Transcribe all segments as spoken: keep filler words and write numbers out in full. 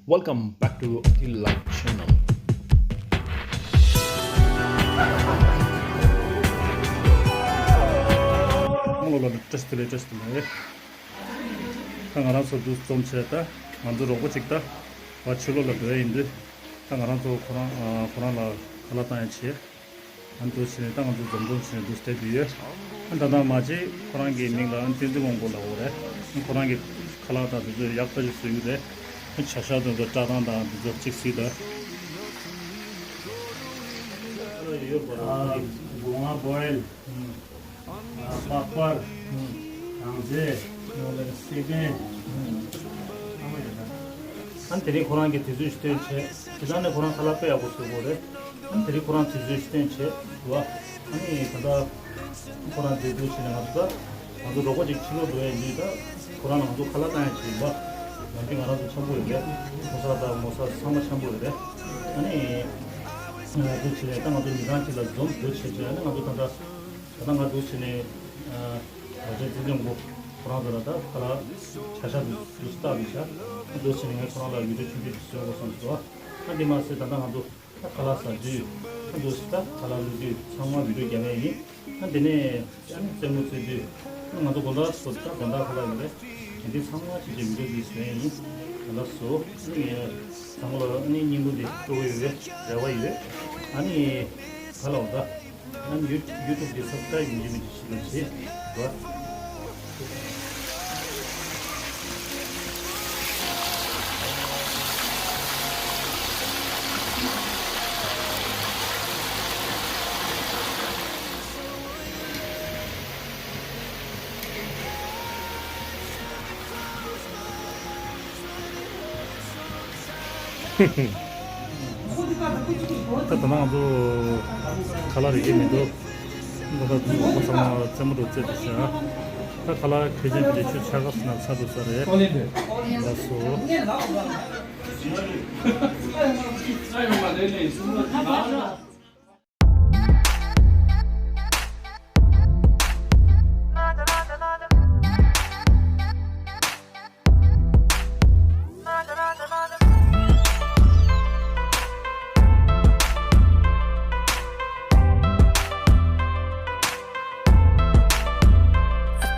Welcome back to Akhil Live Channel. ཧ་ལོ་ལ་བཀྲ་ཤིས་བདེ་ལེགས། བཀྲ་ཤིས་བདེ་ལེགས། ད་ང་རང་ཚོ་འདུ་འཛོམས་བྱས། ད་ང་ཚོ་རོགས་པ་ཅིག་ད་བ་ཕྱི་ལོགས་ལ་འགྲོ་ཡ་ཡིན་དུས། ད་ང་རང་ཚོ་ཁོ་རང་ཨ་ཁོ་རང་ལ་ཁ་ལག་བཏང་ཡ་བྱས། ཨ་འདུག་བྱས་ནས་ད་ང་ཚོ་འཛོམས་འཛོམས་བྱས་ནས་འདུག་བསྡད་ཡོད། ཨ་ད་ལྟ་མ་གཅིག་ཁོ་རང་གི་མིང་ལ་ཨ་བསྟན་འཛིན་དབང་པོ་ལབ་ཀྱི་ཡོད་རེད། ཨ་ཁོ་རང་གི་ཁ་ལག་དང་དེ་ཚོ་ཡག་པོ་ཞིག་བཟོ་གི་རེད། ཨ་བྱ་ཤ་དེ་ཚོ་བཀྲ་མདངས་དང་དེ་ཚོ་གཅིག་གཟིགས་དང་། ཨ་སྒོ་ང་བོ་ཨེལ། ཨ་པགས་པར། གངས་རྫས། སེ་པན། ཨ་དེ་རིང་ཁོ་རང་གིས་དུས་ཚོད་ཞིག་བཏོན་བྱས། དེ་དག་ནས་ཁོ་རང་ཁ་ལག་དཔེ་ཡག་པོ་བཟོ་གི་ཡོད་རེད། ཨ་དེ་རིང་ཁོ་རང་དུས་ཚོད་ཞིག་བཏོན་བྱས་འདུག་ཨ་ནི་ད་ལྟ་ཁོ་རང་འདུག་འདུག་བྱས་ནས་ང་ཚོ་ད་ང་ཚོ་རོགས་པ་ཅིག་ཕྱི་ལོགས་འགྲོ་ཡ་ཡིན་དུས། ད་ཁོ་རང་ལ་ང་ཚོ་ཁ་ལག་བཏང་ཡ་ཅིག་ཡིན་པ། ནམ་རྒྱུན་ང་རང་ཚོ་འཆམ་པོ་ཡོད་རེད། ཕོ་གསར་དང་མོ་གསར་ཚང་མ་འཆམ་པོ་ཡོད་རེད། ཨ་ནི་འདུག་བྱས་ནས་ད་ང་ཚོ་མི་ཚང་གཅིག་ལ་འཛོམས་འདུག་བྱས་བྱས། ཨ་ནི་ང་ཚོ་ད་ལྟ་ད་ལྟ་ང་འདུག་བྱས་ནས་ཨ་ང་ཚོའི་འཛིན་སྐྱོང་པོ་ཁོ་རང་ཚོ་ལ་ད་ཁ་ལག་བྱ་ཤ་འདུག་འདུག་བཏང་འདུག་བྱས། ཨ་འདུག་བྱས་ནས་ངས་ཁོ་རང་ལ་བི་ཌིའོ་ཆུང་ཆུང་ཅིག་བཟོ་དགོས་བསམ་སོང་། ཨ་འདི་མ་ཟད་ད་ལྟ་ང་ཚོ་ད་ཁ་ལག་ཟ་དུས། ཨ་འདུག་སེ་ད་ཁ་ལག་བླུགས་དུས་ཚང་མ་བི་ཌིའོ་རྒྱབ་ཡ་ཡིན། ཨ་དེ་ནས་ཨ་ནི་རྩེད་མོ་རྩེ་དུས། ཨ་ང་ཚོ་དགོང་དག་སོ་ད་དགོང་དག་ཁ་ལག་ཡོད་རེད། དེ་འདི་ཚང་མ་ཅིག་ཅིག་བི་ཌིའོ་འདི་བཟོ་ཡ་ཡིན། དགོང་དག་སོ། ཨ་ནི་ཚང་མ་ལ་ཨ་ནི་སྙིང་པོ་འདི་སྤྲོ་བོ་ཡོད་རེད། རེ་བ་ཡོད། ཨ་ནི་ག་ལ་འོ་ད། ཨ་ནི་ཡུ་ཡུ་ཊུབ་འདི་སབ་སི་ཀ་རེབ་ཡིན་གཅིག་མིན་གཅིག་ཞིག་ལ་བྱེད་རོགས། ད་ད་ང་ཚོ་ཁ་ལག་རེག་གི་མི་འདུག་ད་ད་ཁོ་ཚང་མ་རྩེད་མོ་འདྲ་རྩེ་འདུག་ཤག་ད་ཁ་ལག་མཁས་ཅན་པ་རེད། ཆུ་ཆ་ག་སུ་ན་ཚ་འདུག་ས་རེད། ལགས་སོ།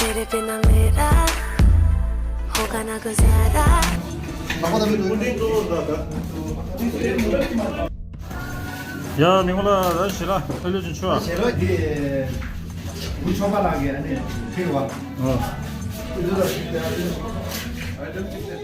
तेरे बिना मेरा होगा ना गुजारा। ཡ། ཉི་མ་ལགས། ར་ཞི་ལ་ཨ་ལུ་ཅིག་ཆུ་བ། ཞེ་རོ་དེ་བུ་ཆོ་པ་ལགས་ཀྱི་ཨ་ནི་ཕིར་བ། ཨོ། དེ་ཚོ་ལ་ཞིག་དེ་ཨ་ནི་ཨའི་ཊེམ་ཅིག་དེ།